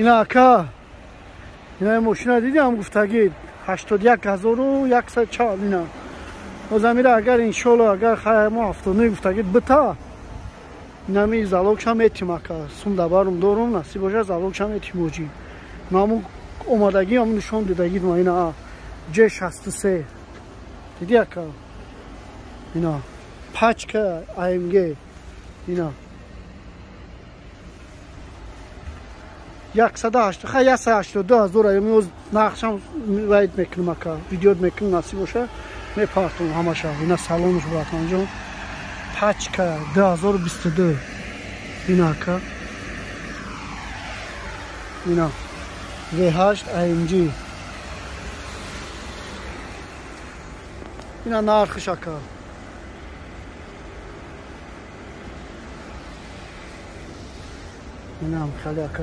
Ина ака, ина мошина дидам гуфтагӣ 81140 ина. Озамира агар иншолло агар хай мо 79 гуфтагӣ бита. Инами залогшам метим ака. Сум дабарум дорум, насиб боша залогшам метим оҷи. Наму омадагӣ ам нишон дидагӣ ма ина G63. Диди ака? Ина пачка AMG ина 180 хай 182 ҳазор аймоз нақшам вайд мекунам ака, видео мекунам, насиб боша мепартум ҳамаша. Ина салонш братанҷон, пачка 2022 ина ака, ина V8 AMG ина нархш ака. Инам хеле ака.